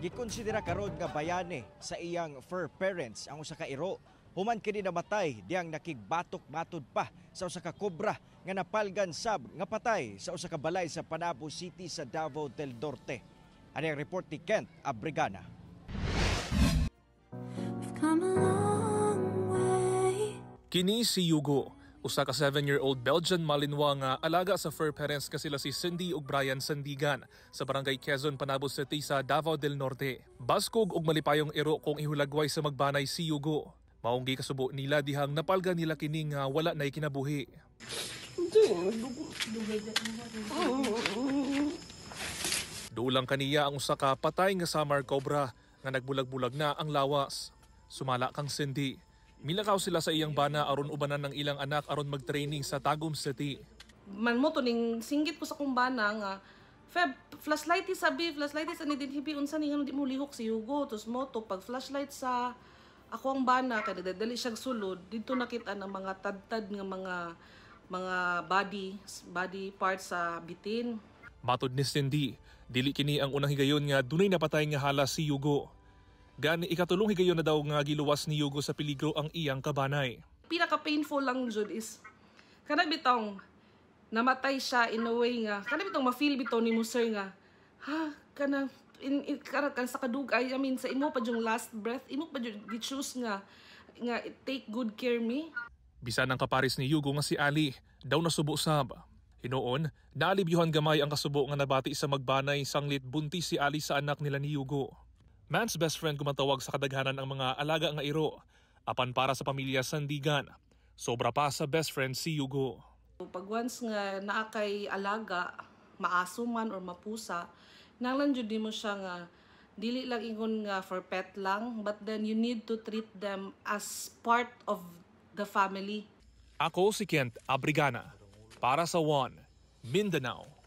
Gikonsidera karon nga bayani sa iyang fur parents ang usa ka iro. Human kini namatay diyang nakigbatok-matod pa sa usa ka kobra nga napalgan sab nga patay sa usa ka balay sa Panabo City sa Davao del Norte. Ani ang report ni Kent Abrigana. We've come a long way. Kini si Yugo, usa ka 7-year-old Belgian Malinois nga alaga sa fur parents nga sila si Cindy ug Brian Sandigan sa Barangay Quezon, Panabo City sa Davao del Norte. Baskog ug malipayong iro kung ihulagway sa magbanay si Yugo. Maong gikasubo nila dihang napalga nila kini nga wala nay kinabuhi. Dulang kaniya ang usa ka patay nga Samar Cobra nga nagbulag-bulag na ang lawas. Sumala kang Cindy. Milakaw sila sa iyang bana aron ubanan ng ilang anak aron mag-training sa Tagum City. Man mo to ning singgit ko sa kumbana nga, "Feb, flashlight sabi, flashlight sa ni din hibi, unsa ni nga di mo lihok si Hugo?" Tos mo to pag flashlight sa ako ang bana kay nagdadali siyang sulod didto, nakita ng mga tadtad nga mga body body parts sa bitin. Matod ni Cindy, dili kini ang unang higayon nga dunay napatay nga hala si Hugo. Gani ikatulong higayon na daw nga giluwas ni Hugo sa peligro ang iyang kabanay. Pinaka painful lang jud is kana bitong namatay siya in a way nga kana bitong ma-feel bitaw nimo, sir, nga ha kana in kana, kana sa kadugay, I mean, sa imo pa yung last breath, imo pa jud gi-choose nga nga take good care me. Bisan ang kaparis ni Hugo nga si Ali, daw nasubo sab. Hinuon, naalibyuhan gamay ang kasubo nga nabati sa magbanay sanglit buntis si Ali sa anak nila ni Hugo. Man's best friend kumatawag sa kadaghanan ang mga alaga nga iro. Apan para sa pamilya Sandigan, sobra pa sa best friend si Hugo. Pag once nga naa kay alaga, maaso man or mapusa, nanglan jud nimo siya nga dili lang ingon nga for pet lang, but then you need to treat them as part of the family. Ako si Kent Abrigana para sa One Mindanao.